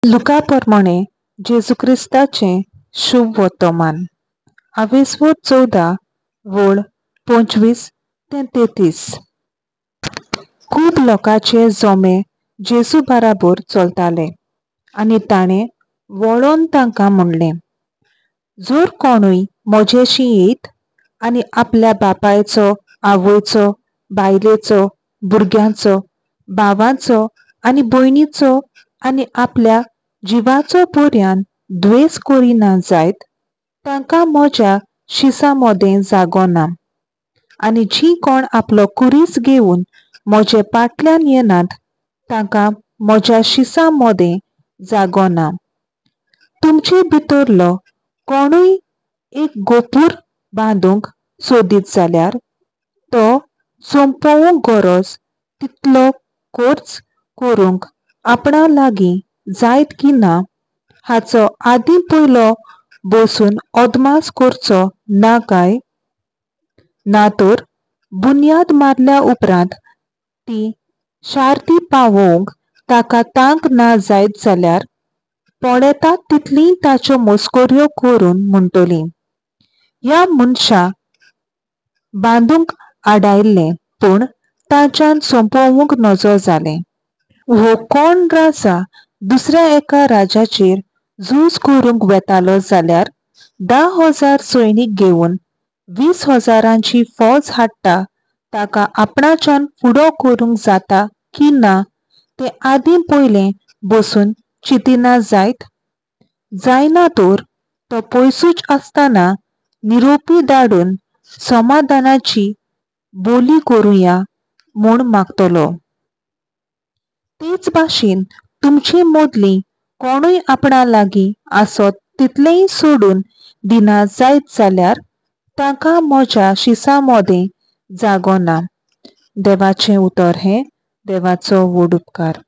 लुका परमाणें जेजू क्रिस्ताचें शुभ वर्तमान. आवेस्वो 14 वळ 25 ते 33. खूब लोकांचे जमे जेजू बाराबर चलताले आनी ताणें वळोन तांकां म्हणलें, जर कोणूय म्हजेशी येयत आनी आपल्या बापायचो, आवयचो, बायलेचो, भुरग्यांचो, भावांचो आनी भयणीचो आनी आपल्या जिवाचो पर्यान द्वेस करिना जायत, तांकां म्हज्या शिसां मदें जागो ना. आनी जीं कोण आपलो कुरीस घेवन म्हजे फाटल्यान येनात तांकां म्हज्या शिसां मदें जागो ना. तुमचे भितरलो कोणूय एक गोपूर बांदूंक सोदीत जाल्यार तो सोंपोवंक गरज तितलो खर्च करूंक आपणा लागीं जायत की ना हाचो आदीं पयलो बसून अदमास करचो ना काय? ना तर बुन्याद मारल्या उपरांत ती शार्ती पावोवंक ताका तांक ना जायत जाल्यार पळेतात तितलीं ताच्यो मस्कऱ्यो करून म्हणटलीं, ह्या मनशा बांदूंक आडायल्लें पूण ताच्यान सोंपोवंक नजो जालें. वो कोण राजा दुसऱ्या एका राजाचेर झूज करूंक वेतालो जाल्यार 10,000 सैनीक घेवन 20 हजारांची फौज हाडटा ताका आपणाच्यान फुडो करूंक जाता की ना तें आदीं पयलें बसून चिंतिना जायत? जायना तर तो पयसूच आसतना निरोपी धाडून समाधानाची बोली करुया म्हूण मागतलो. तेच भाशेन तुमचे मदलीं कोणूय आपणा लागीं आसत तितलेंय सोडून दिना जायत जाल्यार ताका म्हज्या शिसां मदें जागो ना. देवाचें उतर हें. देवाचो व्हड उपकार.